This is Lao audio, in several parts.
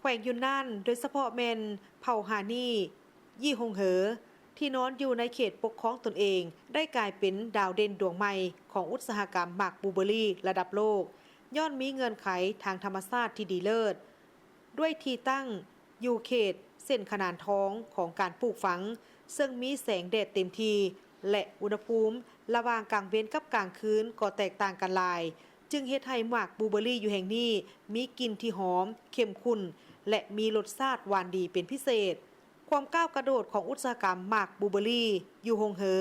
ວງຢູນນານ, ໂດຍສະເພາະແມ່ນເຜົ່າຮານີ ຢີຫົງເຫີ ທີ່ນອນຢູ່ໃນເຂດປົກຄອງຕົນເອງ ໄດ້ກາຍເປັນດາວເດັ່ນດວງໃໝ່ຂອງອຸດສາຫະກຳໝາກບລູເບີຣີລະດັບໂລກ, ຍ້ອນມີເງື່ອນໄຂທາງທຳມະຊາດທີ່ດີເລີດ, ດ້ວຍທີ່ຕັ້ງຢູ່ເຂດເສັ້ນຂະໜານທອງຂອງການປູກຝັງ, ເຊິ່ງມີແສງແດດເຕັມທີ່ ແລະ ອຸນຫະພູມລະຫວ່າງກາງເວັນກັບກາງຄືນກໍແຕກຕ່າງກັນຫຼາຍ, ຈຶ່ງເຮັດໃຫ້ໝາກບລູເບີຣີຢູ່ແຫ່ງນີ້ມີກິ່ນທີ່ຫອມ, ເຂັ້ມຂຸ້ນ ແລະ ມີລົດຊາດຫວານດີເປັນພິເສດ. ຄວາມກ້າວກະໂດດຂອງອຸດສາຫະກຳໝາກບລູເບີຣີຢູ່ຫົງເຫີ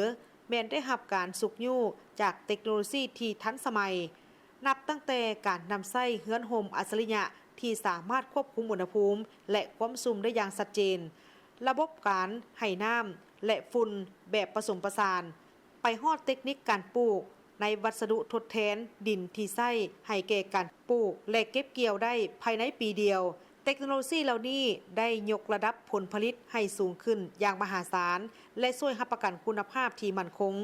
ແມ່ນໄດ້ຮັບການຊຸກຍູ້ຈາກເຕັກໂນໂລຊີທີ່ທັນສະໄໝ, ນັບຕັ້ງແຕ່ການນຳໃຊ້ເຮືອນຮົ່ມອັດສະລິຍະທີ່ສາມາດຄວບຄຸມອຸນຫະພູມ ແລະ ຄວາມຊຸ່ມໄດ້ຢ່າງຊັດເຈນ, ລະບົບການໃຫ້ນ້ຳ ແລະ ຝຸ່ນແບບປະສົມປະສານ, ໄປຮອດເຕັກນິກການປູກໃນວັດສະດຸທົດແທນດິນທີ່ໃຊ້ໃຫ້ແກ່ການປູກ ແລະ ເກັບກ່ຽວໄດ້ພາຍໃນປີດຽວ. ເຕັກໂນໂລຊີເຫຼົ່ານີ້ໄດ້ຍົກລະດັບຜົນຜະລິດໃຫ້ສູງຂຶ້ນຢ່າງມະຫາສານ ແລະ ຊ່ວຍຮັບປະກັນຄຸນນະພາບທີ່ໝັ້ນຄົງ.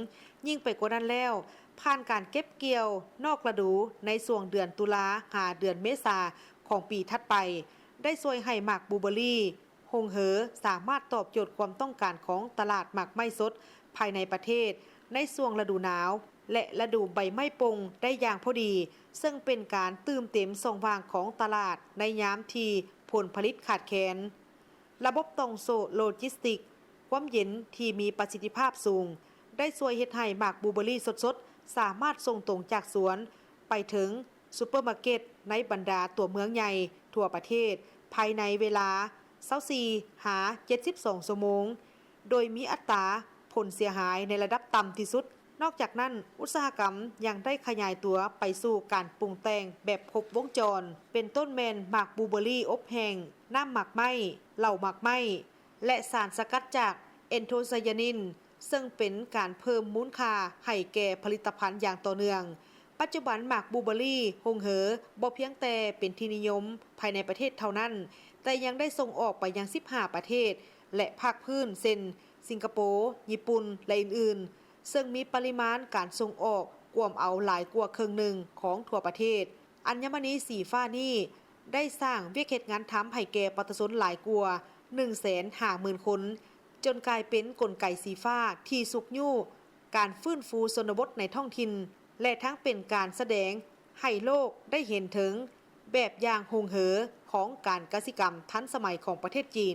ຍິ່ງໄປກວ່ານັ້ນແລ້ວ, ຜ່ານການເກັບກ່ຽວນອກລະດູໃນຊ່ວງເດືອນຕຸລາຫາເດືອນເມສາຂອງປີຖັດໄປ, ໄດ້ຊ່ວຍໃຫ້ໝາກບລູເບີຣີຫົງເຫີສາມາດຕອບໂຈດຄວາມຕ້ອງການຂອງຕະຫຼາດໝາກໄມ້ສົດພາຍໃນປະເທດ ໃນຊ່ວງລະດູໜາວ ແລະ ລະດູໃບໄມ້ປົ່ງໄດ້ຢ່າງພໍດີ, ເຊິ່ງເປັນການຕື່ມເຕັມຊ່ອງວ່າງຂອງຕະຫຼາດໃນຍາມທີ່ຜົນຜະລິດຂາດແຄນ. ລະບົບຕ່ອງໂສ້ໂລຈິສຕິກຄວາມເຢັນທີ່ມີປະສິດທິພາບສູງ ໄດ້ຊ່ວຍເຮັດໃຫ້ໝາກບລູເບີຣີສົດໆ ສາມາດສົ່ງຕົງຈາກສວນໄປເຖິງຊຸບເປີມາເກັດໃນບັນດາຕົວເມືອງໃຫຍ່ທົ່ວປະເທດ ພາຍໃນເວລາຊາວສີ່ຫາເຈັດສິບສອງຊົ່ວໂມງ, ໂດຍມີອັດຕາຜົນເສຍຫາຍໃນລະດັບຕ່ຳທີ່ສຸດ. ນອກຈາກນັ້ນ, ອຸດສາຫະກຳຍັງໄດ້ຂະຫຍາຍຕົວໄປສູ່ການປຸງແຕ່ງແບບຄົບວົງຈອນ, ເປັນຕົ້ນແມ່ນໝາກບລູເບີຣີອົບແຫ້ງ, ນ້ຳໝາກໄມ້, ເຫຼົ້າໝາກໄມ້ ແລະ ສານສະກັດຈາກແອນໂທໄຊຍານິນ, ເຊິ່ງເປັນການເພີ່ມມູນຄ່າໃຫ້ແກ່ຜະລິດຕະພັນຢ່າງຕໍ່ເນື່ອງ. ປັດຈຸບັນໝາກບລູເບີຣີຫົງເຫີບໍ່ພຽງແຕ່ເປັນທີ່ນິຍົມພາຍໃນປະເທດເທົ່ານັ້ນ, ແຕ່ຍັງໄດ້ສົ່ງອອກໄປຍັງສິບຫ້າປະເທດ ແລະ ພາກພື້ນ ເຊັ່ນ ສິງກະໂປ, ຍີ່ປຸ່ນ ແລະ ອື່ນໆ, ເຊິ່ງມີປະລິມານການສົ່ງອອກກວມເອົາຫຼາຍກວ່າເຄິ່ງໜຶ່ງຂອງທົ່ວປະເທດ. ອັນຍະມະນີສີຟ້ານີ້ໄດ້ສ້າງວຽກເຮັດງານທຳໃຫ້ແກ່ປະຊາຊົນຫຼາຍກວ່າໜຶ່ງແສນຫ້າໝື່ນຄົນ, ຈົນກາຍເປັນກົນໄກສີຟ້າທີ່ຊຸກຍູ້ການຟື້ນຟູຊົນນະບົດໃນທ້ອງຖິ່ນ ແລະ ທັງເປັນການສະແດງໃຫ້ໂລກໄດ້ເຫັນເຖິງແບບຢ່າງຫົງເຫີຂອງການກະສິກຳທັນສະໄໝຂອງປະເທດຈີນ.